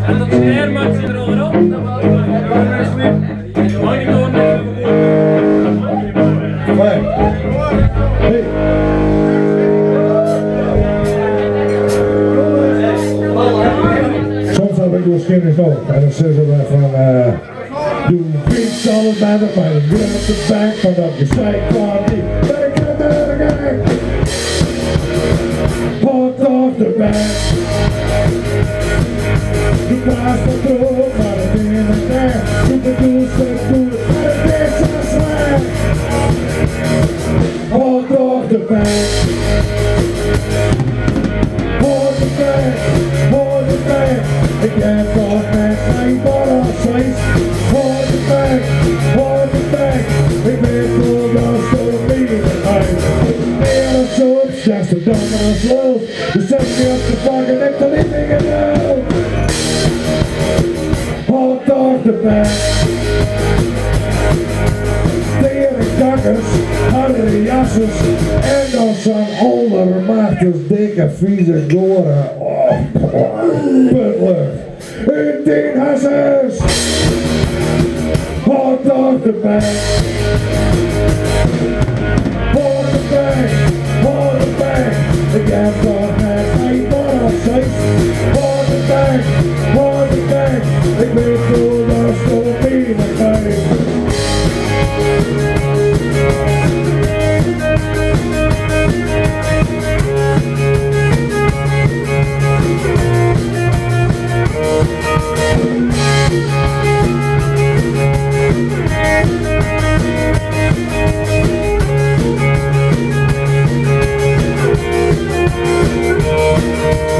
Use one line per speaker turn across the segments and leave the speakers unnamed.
En dat scherm zit er al op. En de monitor nog
Hey. Soms heb ik waarschijnlijk nog. En dan zeggen we van, doe fiets alles bij de bij de grote bank van dat gezeik van die werken. Hot off de bank. De baas van terug, maar het in het echt. Doe het doe het doe het, maar het is zo slecht. Hot off de bank. Hot de bank, hot de bank. Ik heb toch met mijn borrelseis. Hot de bank, hot de bank. Ik weet hoe dat zo niet uit. Meer dan soep, slechts de dom en als lul. Dus zet me op de bank en ik kan niet meer doen. Hot off de bank. Teringkakkers, harde jasses en dan zo'n ondermachters dikke vieze gore. Oh, putlucht. In 10 hasses. Hot off de bank. Hot de bank, hot de bank. Ik heb toch net mijn borrelseis. Hot de bank, hot de bank. Ik weet hoe dat zo niet meer.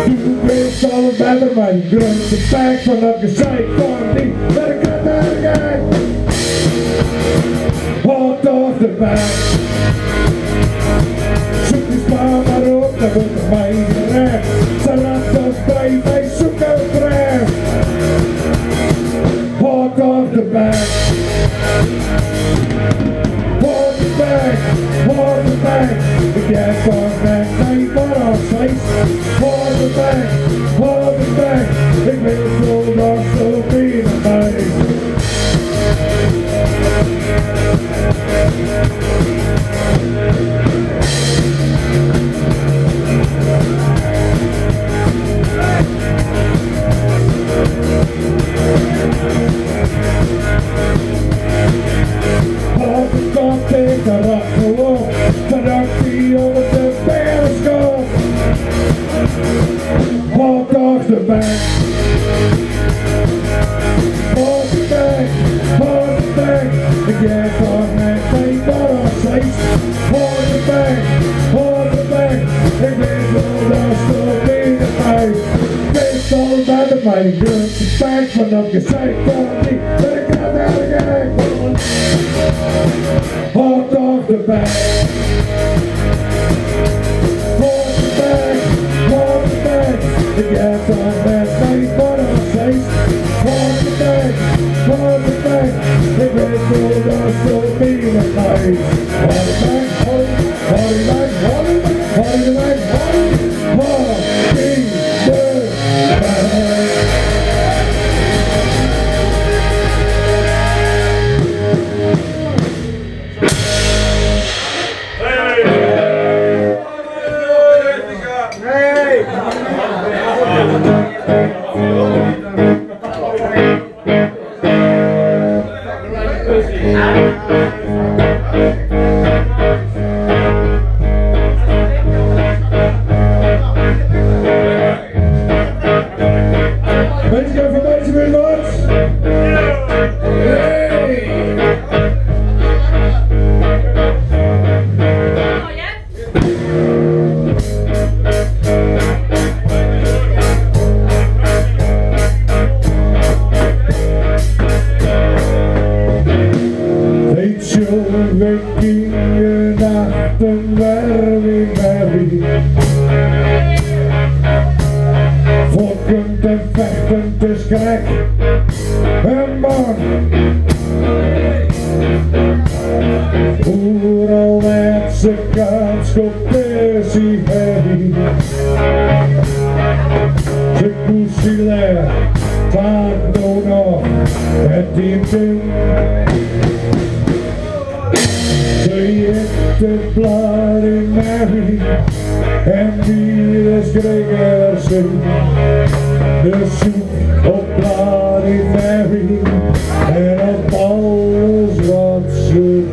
Du bist alle beter, maar die grootste bek van dat gezeik van die werken. Hot off de bank. Zoek die spa maar op, daar wordt mij gerecht. Ze laat ons bij, wij zoeken terecht. Hot off de bank. Hot de bank, hot de bank. Ik heb toch met mijn borrelseis. Hot de bank, hot de bank. Ik weet hoe dat zo binnen mij. Hot de kant ik de raffel op, zodat die onder de periscoop. Hot off de bank. Hot de bank, hot de bank. Ik heb toch net mijn borrelseis. Hot de bank, hot de bank. Ik weet wel dat zo binnen mij. Weet al bij mijn grootste bank van dat gezeik van die werken. Hot off de bank. Hot de bank, hot de bank. Ik heb toch met mijn borrelseis. Hot de bank, hot de bank. Ik weet hoe dat zo binnen mij. Hot de bank, hot de bank, hot de bank, hot de bank, hot de bank. Fokkend en vechtend is gek, een man. Overal met zijn kaatskop is hij heavy. Zijn koesie. Wa't no noch it team kin. Se hjit de Bloody Mary en wie de skrik er De soep op Bloody Mary en op alles wat ze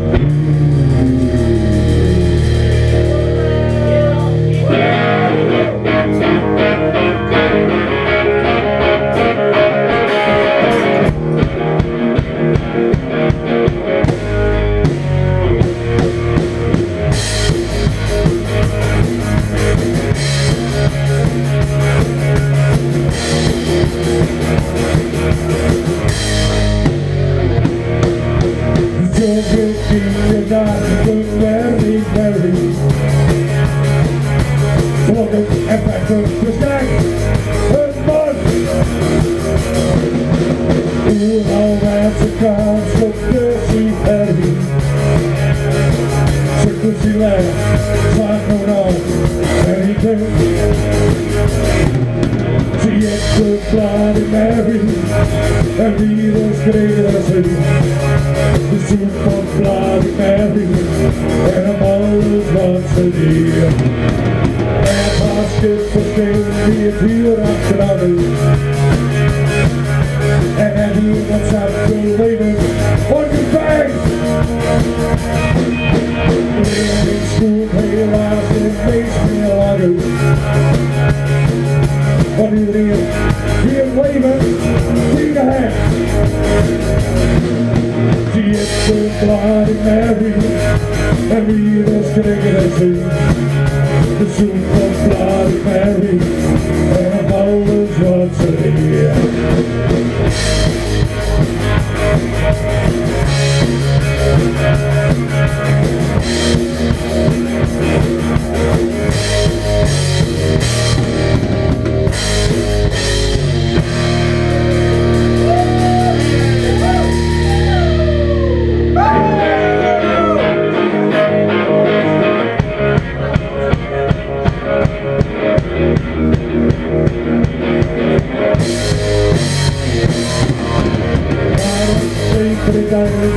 De Bloody Mary en wie de schrik De soep van Bloody Mary en om alles wat ze deed. En haar schip verscheen die het vuur achteraan. En het iemand zat te leven wordt geveiligd. Ik spoelt helaas het meest meer langer. Want iedereen die het leven tegen heeft. Die is de Bloody Mary en wie de schrik er De soep van Bloody Mary en op alles wat ze deed.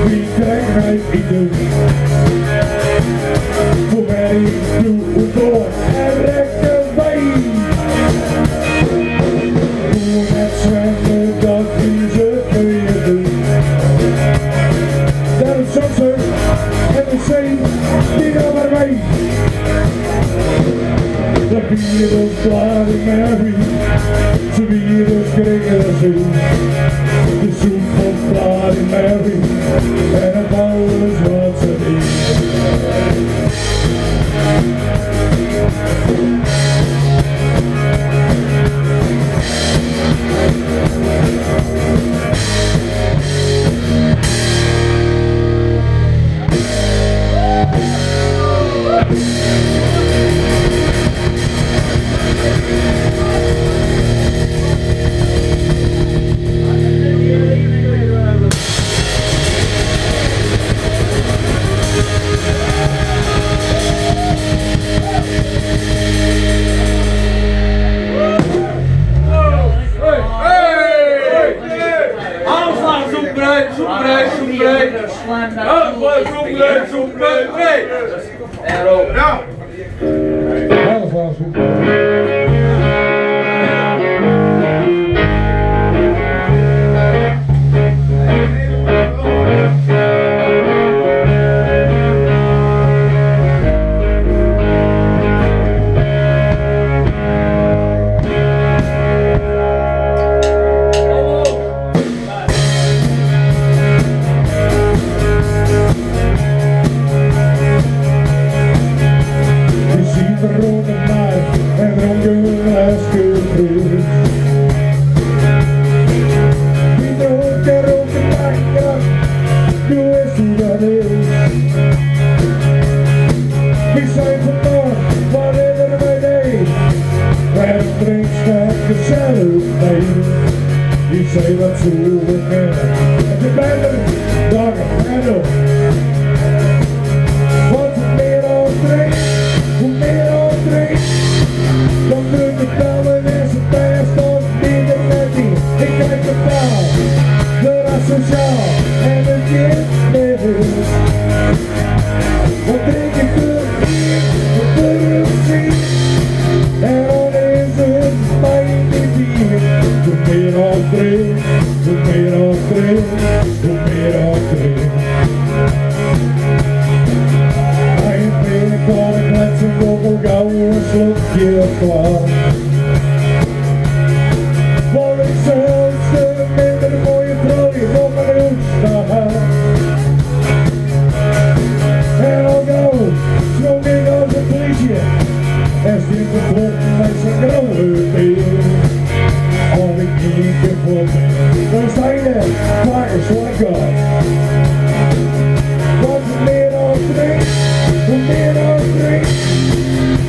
Wie krijgt ik doen? Voor mij doe door en rekken wij. Doe net zwemmen, dat is het je doen. Daarom soms en de zee, die dan maar mee. De virus Bloody Mary, ze virus kregen ze. De soep van Bloody Mary en op alles wat ze deed. Die zei wat zo we En de bent er, dag en op. Want hoe meer al drinkt, hoe meer al drinkt, dan doet het wel en is het best of niet met die. Ik kijk het klaar. Want ik zelfs de minder mooie trui op mijn hoed. En al gauw sprong ik als een politie en stier de klok met zijn grote beer. Al ik niet keer voor dan sta je er, maar is lekker. Want hoe meer als drink, hoe meer als drink,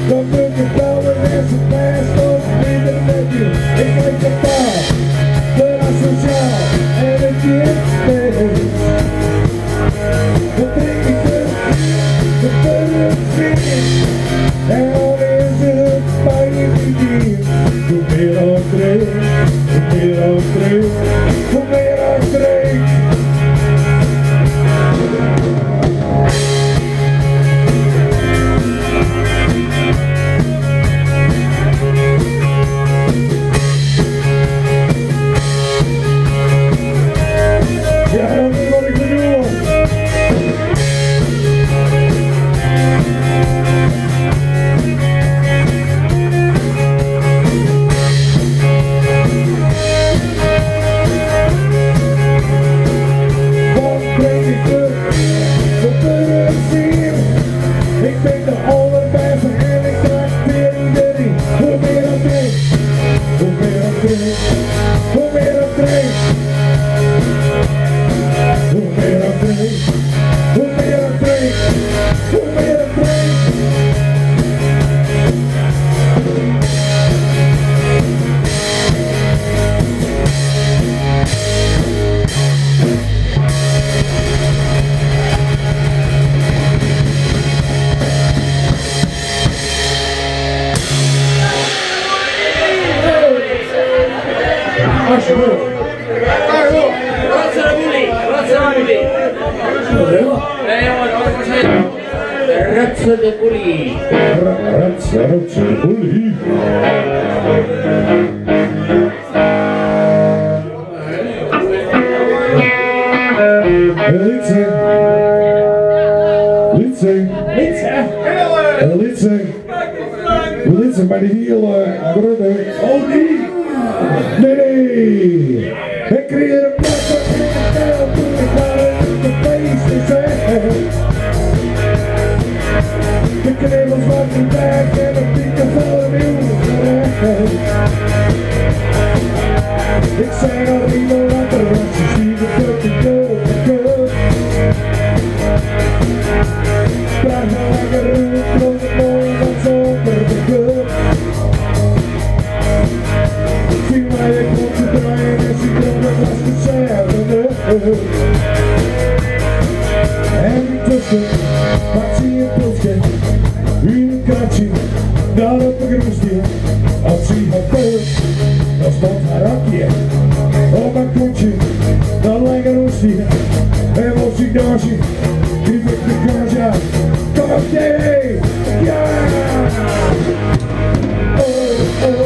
dan moet je blauwe en zo best als minder met je. Ik kijk de paal, de asociaal en het kind. Dan drink ik de purr en dan is het pijn niet hier. Hoe meer als drink, hoe meer als drink, hoe meer als drink. Ja, dat is wat ik bedoel. Wat drink ik de purr. Ik ben de allerbeste en ik trakteer iedereen. Hoe meer ik drink, hoe meer ik drink, hoe meer ik drink. Hoe meer ik drink, hoe meer ik drink, hoe meer ik drink. Alsjeblieft.
Rutse de Boelie.
Rutse de Boelie. Lietse. Lietse. Lietse. Lietse. Lietse bij de hele grote. Oh nee. Nee, nee. Ik creëer een plek waar ik de pijl toen ik naar de feest is. De knevels van de weg en de pieken voor een nieuw. Ik zei al iemand later, want ze zien de kut, de kut, de kut. Praat nou lekker rond, rond het mooi, want zonder de kut. Zie mij ik moet te draaien en zie dat was hetzelfde. En intussen pakt ze een pilsje, een kratje, daar op een groesje. Als ze haar beurt, dan stond haar hakje op haar kontje, dan lekker roesje. En als ze dansje, kriep ik de kans aan. Kom op, jee! Ja! Oh, oh,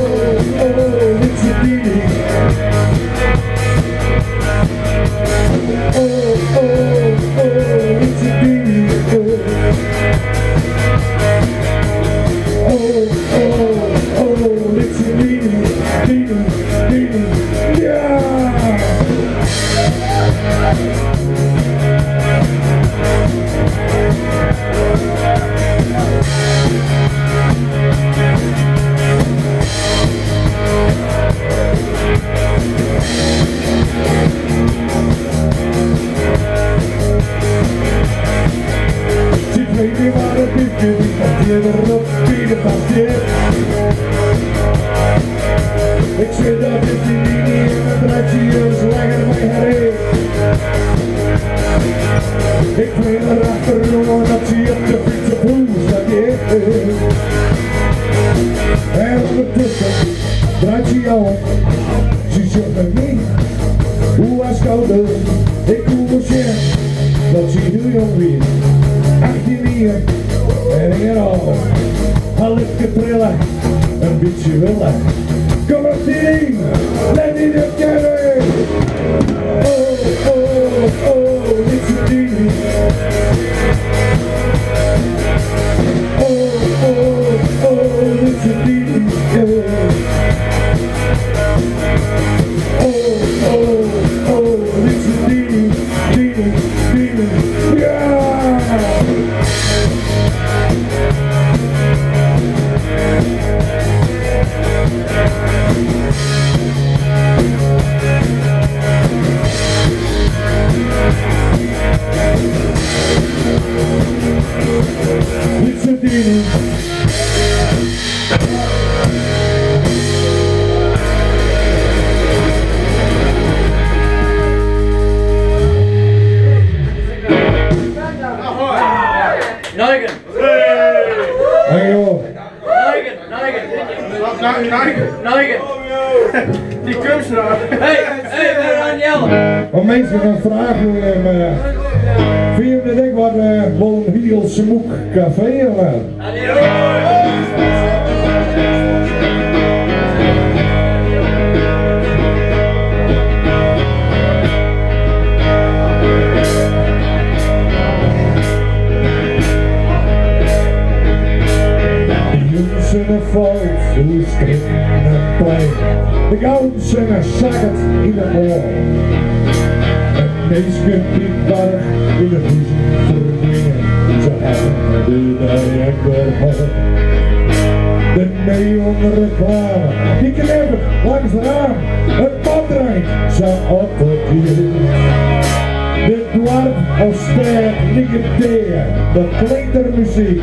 oh, it's a ding. Oh, oh, oh, it's a ding. Oh, oh, oh, it's a ding, ding, ding, yeah! Ik zweer dat ik die niet in mijn draadje is lekker bij haar heen. Ik wil erachter, jongen, dat ze op de fiets op hoe staat. En ondertussen draait ze jou om. Ze zegt met mij, hoe haar schouder. Ik hoe wel zien dat ze heel jong weer. 18 jaar en ik al. Haar lippen trillen, een beetje willen. Kom op team, let it up together. Oh, oh, oh, it's a team. Oh, oh, oh, it's a team.
Die kunstenaar.
Hey, hey, waar Jelle?
Want mensen dan vragen hem, vind je dat ik wat wel een heel smoek café of wat? De valt hoe stritten en plein. De gouden zonne zakket in de oor. En mensen die barg in de huizen verdwijnen. Ze hebben de dag weer. De neonreclame, die knippert langs de raam. Het pad draait zo op het hier. De dwarf of ster liggend tegen, dat klinkt er muziek.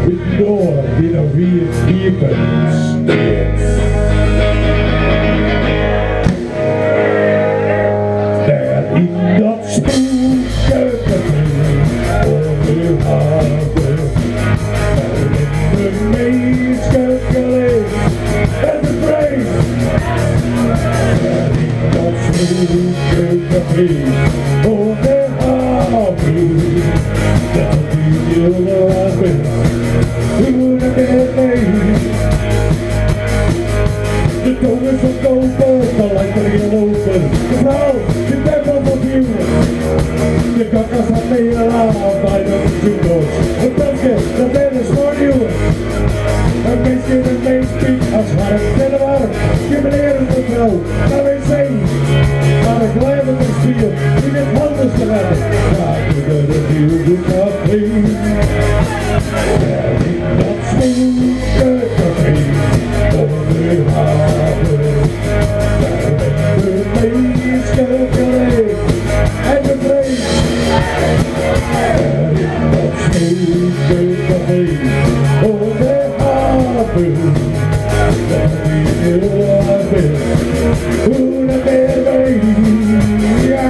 De door die nog vier diepen steekt. Daar in dat spookcafé onder de haven, daar in de meeste geleefd en de prijs. Daar in dat spookcafé onder de haven, dat die hele haven. De tong is van koper, de lijkt er geen lopen. De vrouw, die pepper van nieuw. De kakkers van Nederland, bij de jukebox. Een pelsje, dat ben is voor nieuw. Een meisje in een meespiek, als warm en warm. Je meneer en mevrouw, naar wc. Maar een kleine spier, die met handen te redden. Ga ik de nieuwe café. Daar in dat spookcafé, onder de haven. Daar ben de meeste geleefd en bevreesd. Daar in dat spookcafé, onder de haven. Daar die hele haven, hoe dat weer mee, ja.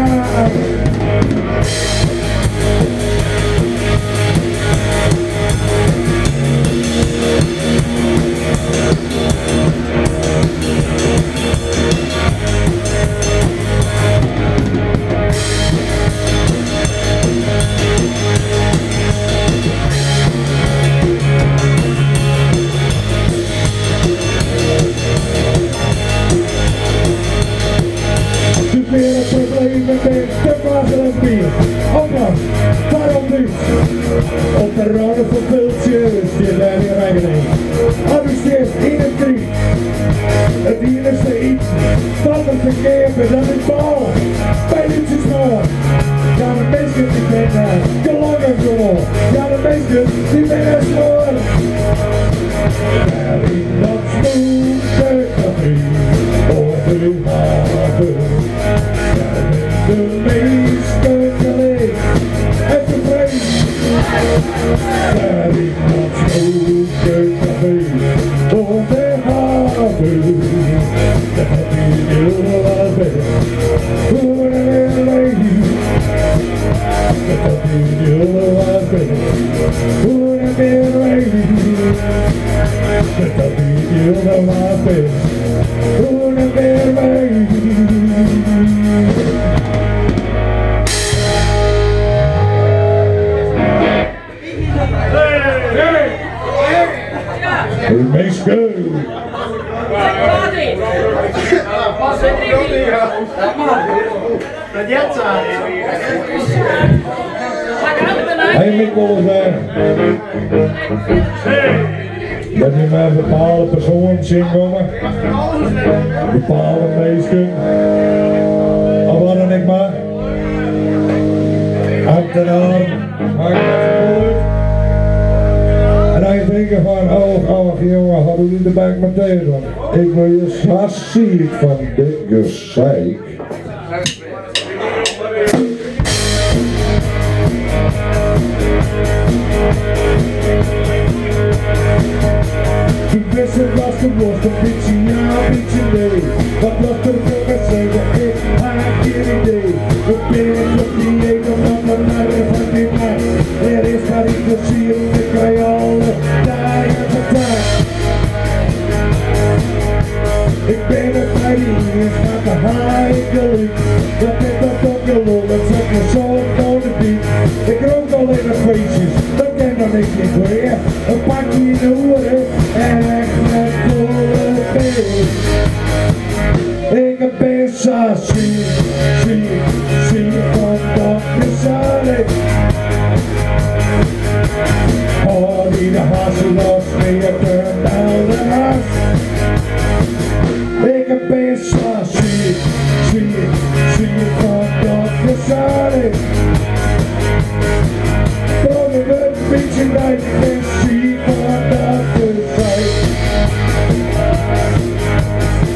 Op de rode van pultjes, die daar weer rijden. Amuseert in het kriek. Het enigste iets wat er verkeerd is, dat is bal. Bij liedjes maar. Ja, de mensen die kennen, gelukkig gewoon. Ja, de mensen die binnen smoor. Daar in dat spookcafé, op de haven. Daar ben de meeste geleefd en tevreden. Daar in dat spookcafé, op de haven. Dat die hele haven, hoe de weer. Dat die hele haven, hoe de weer. Dat die hele haven, hoe de weer. Meestal. Hij moet wel eens dat je maar bepaalde personen zien komen, bepaalde mensen, of wat dan ik maar, ambtenaren, maakt het goed. En dan denk je van, oh jongen, wat doe je de buik meteen? Want ik wil je zo ziek van dit gezeik. De beste was de worst, een beetje ja, een beetje nee. Wat was er voor me zeggen, ik had geen idee. We ben op die een of andere manier van die man. Er is maar iets plezier, ik krijg alle dagen van tijd. Ik ben sa siik, siik, siik fan dat gesenik. Hâld yn de hazzela's, sneaken belde hast. Ik ben sa siik, siik, siik fan dat gesenik. Kom een beetje bij, ik ben ziek van dat gezeik.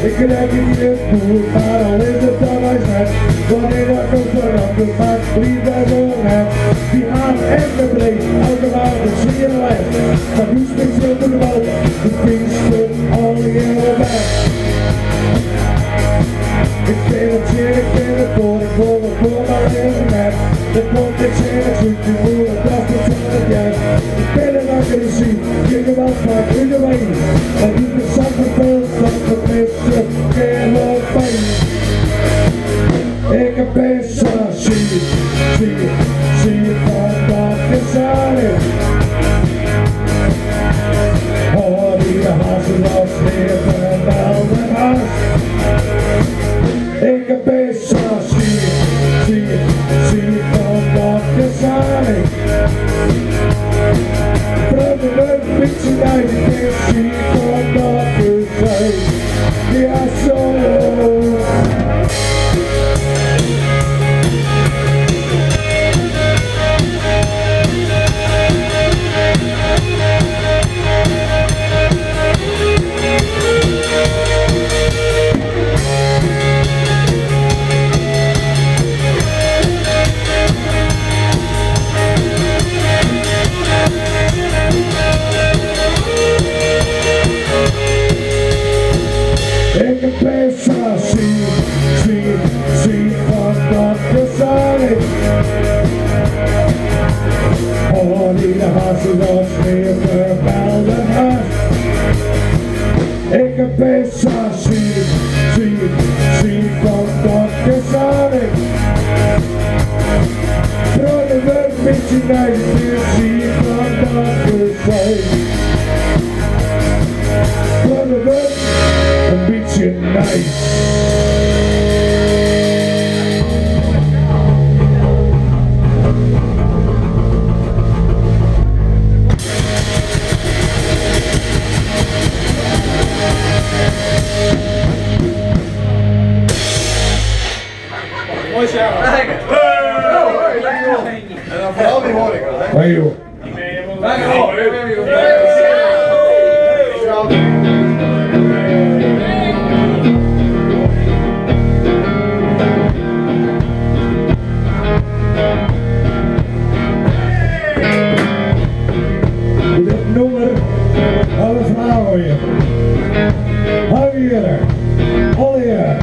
Ik krijg hier boer, maar al is het dan eens net. Wanneer dat komt veranderd, maar blief daar zo net. Die haat en de breed, elke maand een zwier lijf. Maar nu springt ze op de bal, de pinkster al jaren bij. Ik ben het zin, ik ben het door, ik wil het voor maar even net. Er komt niks in, ik zoek je moeder, dat is het het juist. Ik ben een agressief, ik heb wel vaak in de wijn. Maar nu de zak verveeld, dat het miste kerel pijn. Ik ben zo ziek, ziek, ziek van dat gezeik. Oh, die hazelas, leven wel de haast. Ik ben zo ziek, ziek, ziek van dat gezeik. Branden een beetje bij, ik ben ziek van dat gezeik. Ja, zo. Ik ben zo ziek, ziek, ziek van dat gezeik. Oh, die de hazelas, sneeuwen, belde haast. Ik ben zo ziek, ziek, ziek van dat gezeik. Bronnen een beetje naar je ziek van dat gezeik. Bronnen een beetje nice.
Mooi zo. Lekker. En dan vooral die horeca, hè?
Hey joh.
Lekker hoor.
Dit nummer, alle vrouwen. Hier, alweer.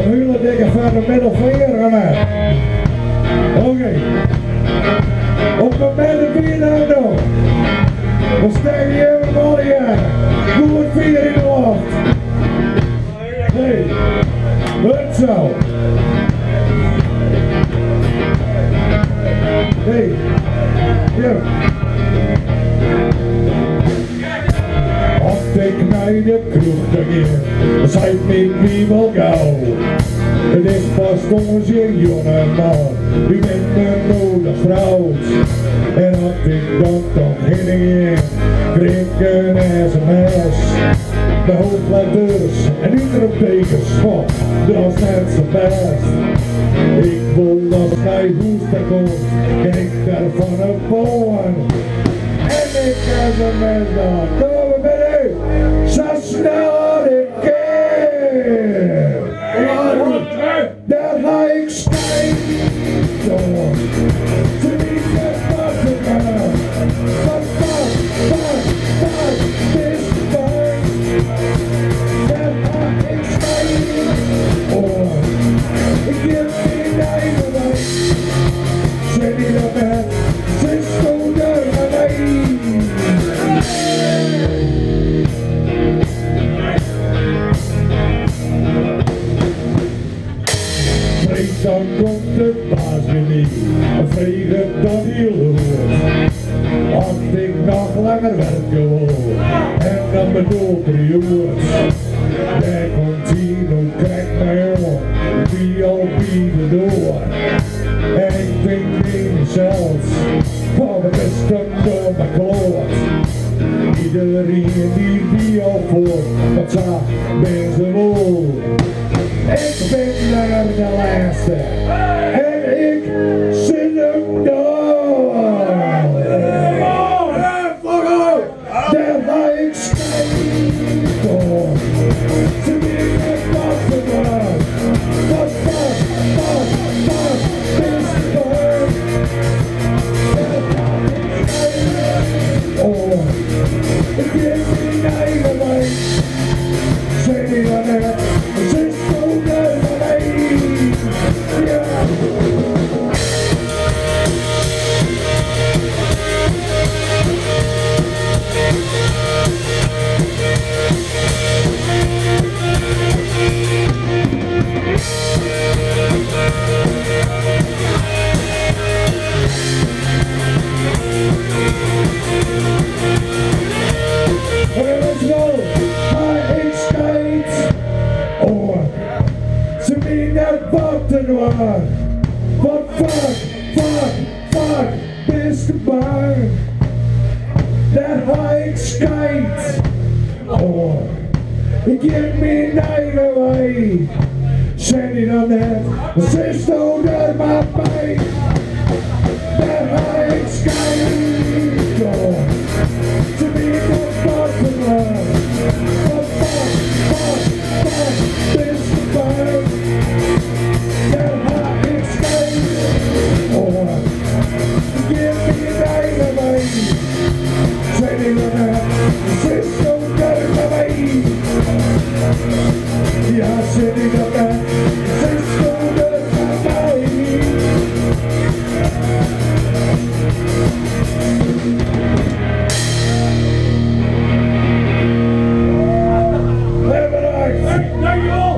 Een hele dikke vette middelvinger aan mij. Oké. Op het moment dat we nou doen, dan stijgen hier allemaal Goed vier in de lucht. Hey, goed zo. Hey, hier. Als ik naar de kroeg te gaan, zei mijn wiebel gauw. Het is pas onze jonge man, u bent een nodig vrouw. En als ik dan toch heen kreeg ik een sms. De hoofdletters en uitroeptekens, god, dat is net zo best. Ik wil dat zij hoesten komt, kijk daar van een boom. En ik sms dan, komen met u, zo snel als ik kan. Daar ga ik staan. Ze niet met passen gaan. Wat, wat, wat, wat, is fijn. Daar ga ik staan. Oh, ik heb geen eigen wijn. Ze niet op het, ze stonden naar mij. Dêr komt hy no krekt mei oan, ik wie al by de doar. En ik tink by mysels, fan wat is dat no mei kloat. Iderien dy wie al fuort, want sa bin se wol. Ik bin wer de lêste en ik sit him doar. Dêr ha ik skijt oan. Se binne wat te dwaan. Wat fuck, fuck, fuck, bist bang. Dêr ha ik skijt oan. Ik gean myn eigen wei. Sei dy dat net, sitsto der mar by. Ja. Oké, let's go. Ha ik skijt oan. Se my net wat te dwaan. Wat fuck, fuck, fuck, bist bang. Dêr ha ik skijt oan. Ik gean myn eigen wei. Sei dy dat net, sitsto der mar by. Dêr ha ik skijt oan. Se my net wat te dwaan. Wat fuck, fuck, fuck, bist bang. Dêr ha ik skijt oan. Ik gean myn eigen wei. Sei dy dat net, sitsto der mar by. Ja, sei dy dat net, sitsto der mar by. Heel bedankt.
Dankjewel!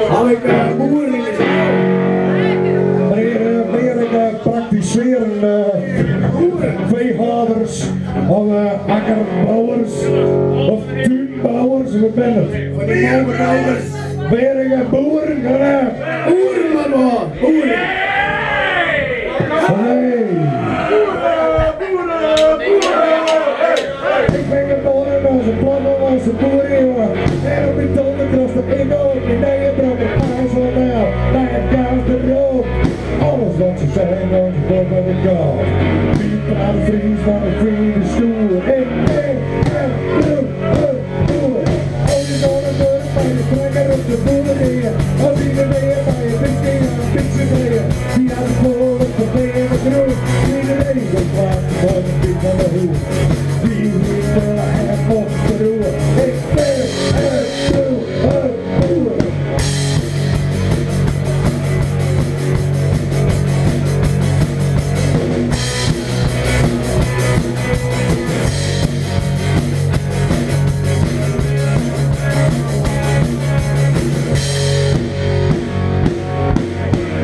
Haw ik boeren yn de zaal? Meneer, ik praktiserende veehouders of akkerbouwers of tuinbouwers, wat ben het?
Van die boerenhouders.
Ben ik boeren? Ja.
Boeren, man, boeren.
Hey. Ik ben geboren als een plattelandse boerenjongen. En op mijn tanden kraste ik ook. Mijn eigen brood met paas van nou. Bij het kaas erop. Alles wat ze zijn, want je wordt met de kant. Wie praat Fries, maar ik vind de stoer. Ik ben een boer. Als je door de deur bij de trekker op de boerderij. Als iedereen bij je beetje een beetje meer. Die had het voor het café en de kroeg. Iedereen zo klaar voor de piek van de hoek. Die hier en op de roer. Ik ben een boer.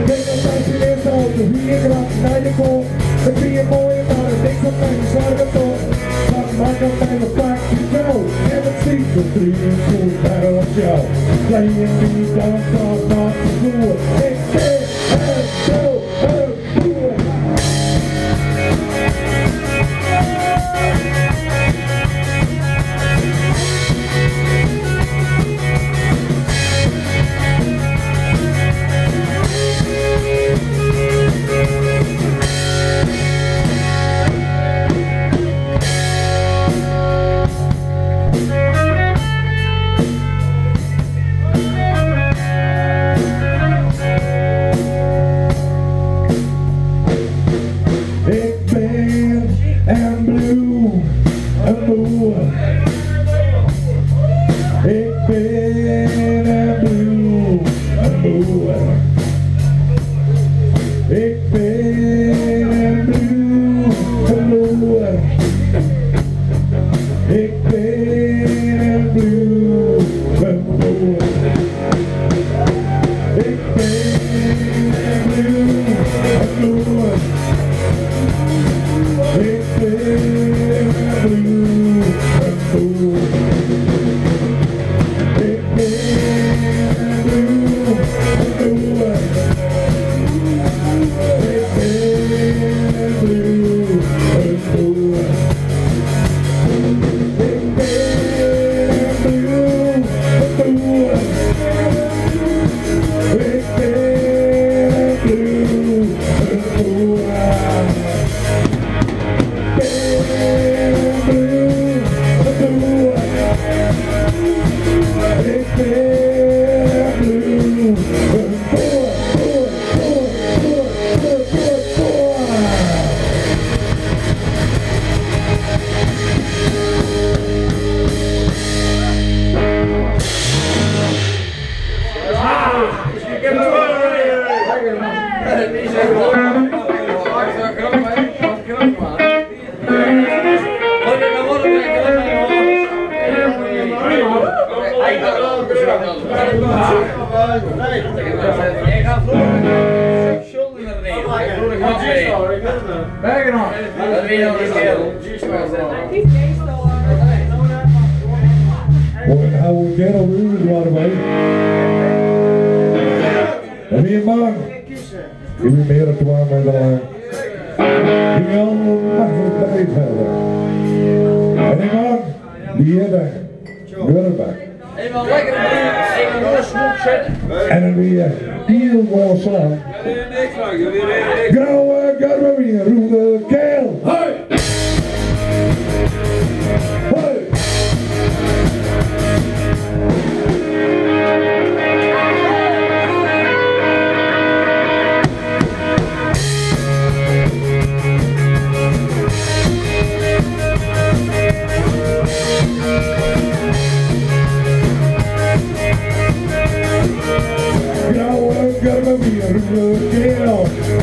Kijk op mijn eerste auto, hier grap naar je kop. Het vind je mooi, maar het niks op mijn zwarte top. Wat maakt op mijn pak je jou? En het ziet er drie goed bij op jou. Klein die dan toch nog te voer. Ik ben een boer. Ik ben en bliuw een boer. Ik ben en bliuw een boer. Ik ben en bliuw een boer. Ik ben en bliuw
Ik ga vroeger shoulder Dat weet nog een
Een oude kerel bij. En wie man, die wie meer dan 2 meter lang. Die wil makkelijk bij. En die man, die hier bij.
Even lekker even smoek zetten.
En dan weer heel mooi slaan. Grauwe garbe weer, roede keel. Hey! Hey!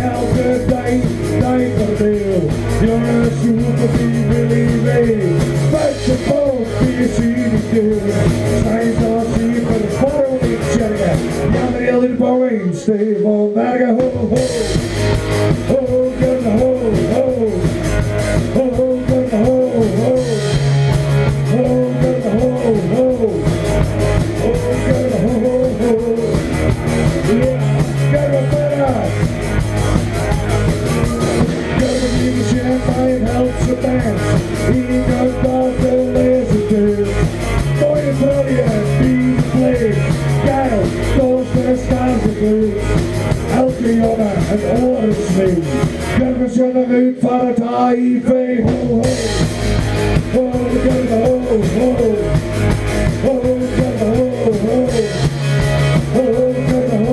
Elke dag, dag verdeel. Jongens, zoeken die Willy mee. Buiten boot, die zie ik deur. Schijnt als die vervorming niet checken. Ja, maar heel in de Stefan Bergen, ho, ho. Ho, ho, ho. Ho, ho, ho, ho. Ho, ho, ho. Ho, ho, ho. Yeah, Elke jongen het oren smeed. Uit van het HIV. Ho, ho. Ho, ho, ho. Ho, ho, ho. Ho, ho, ho. Ho, ho, ho.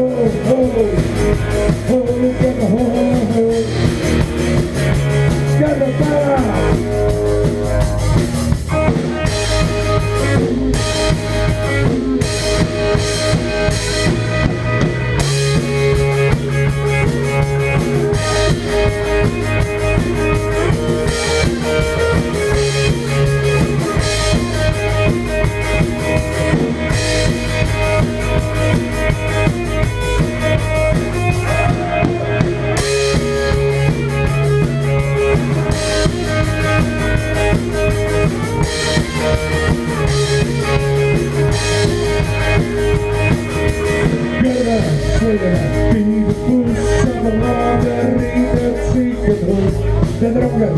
De dronken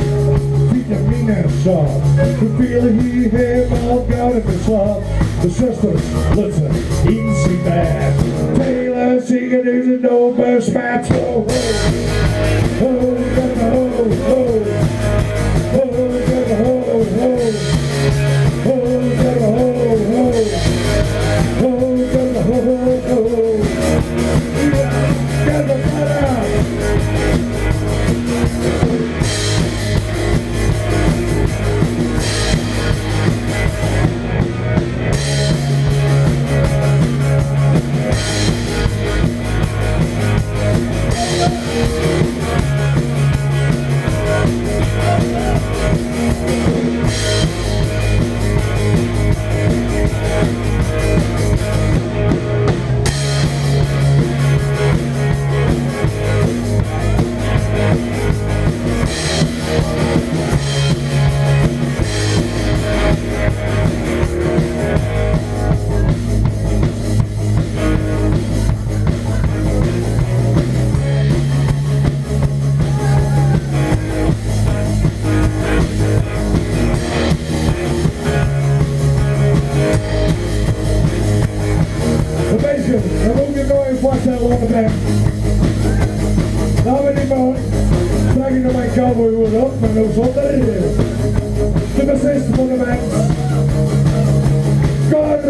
vitamine zat. We vielen hier helemaal koud in de slaap. De zusters lutsen in zijn bed. Vele zingen nu zijn open smet. Ho, ho, ho, ho, ho. Ho, ho, ho. Ho, ho, ho. Ho, ho, ho. Ja, cowboy hoed op, maar nog zonder. De bassist van de band, Cor.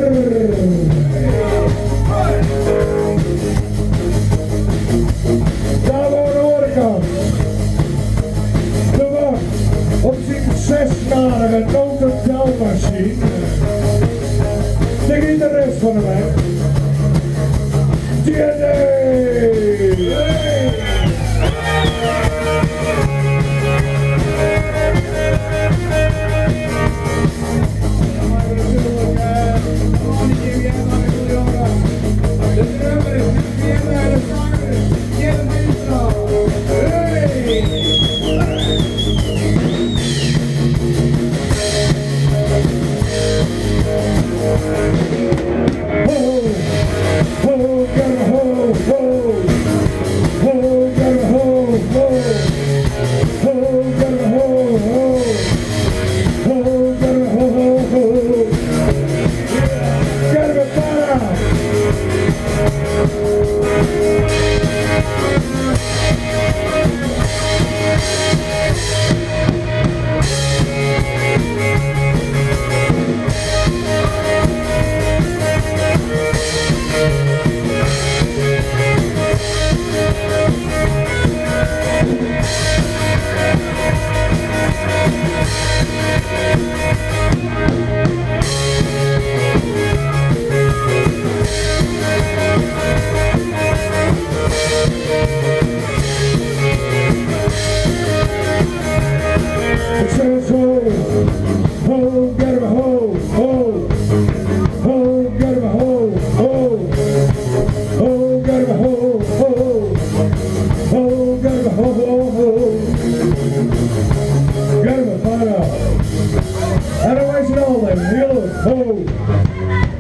Daar aan de overkant. De wacht op zijn zesjarige notentelmachine. De gitarist van de band, Jenny.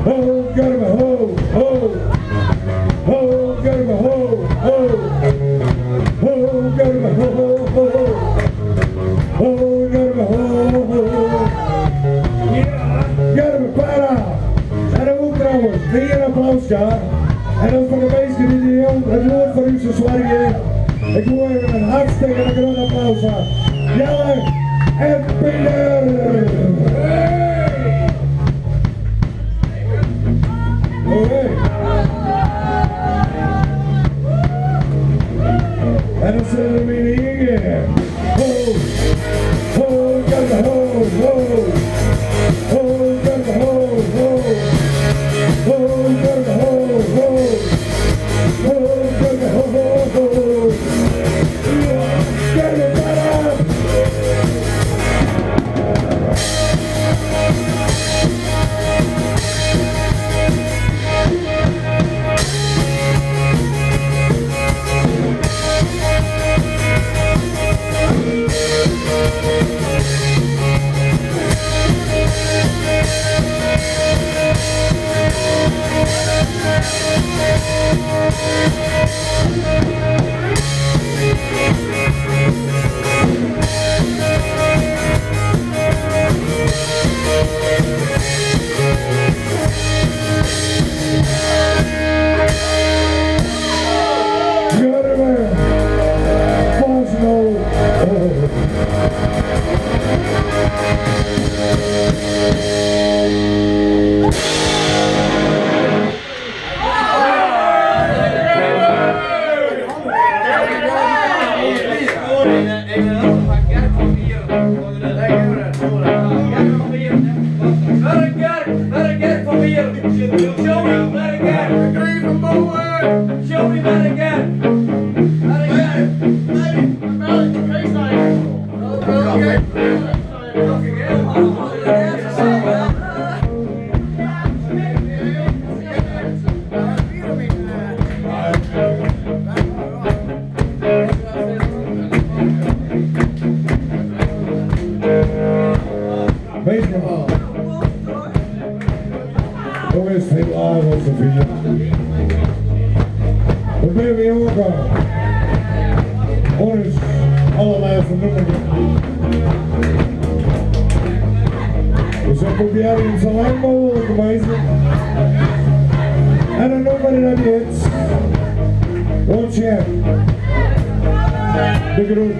Ho, Gurbe, ho, ho. Ho, Gurbe, ho, ho. Ho, Gurbe, ho, ho, ho. Ho, Gurbe, ho, ho. Ja, Gurbe, para. En dat ook trouwens. Weer een applaus, ja. En dan voor de meesten die het woord voor u zo zwaar. Ik wil even een hartstikke groot applaus aan. Jelle en Peter! Hey! Oké. En dan zullen we weer hier. Ho, ho, ho, ho. Ho, ho, ho. Ho, ho, ho. Ho, ho, ho, ho. Jongens, helaas op de video. We zijn weer aangekomen. Ons allerlaatste nummer. Dus we proberen zo lang mogelijk te wijzen. En een nummer dat is. Rondje. De groet.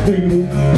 De groet.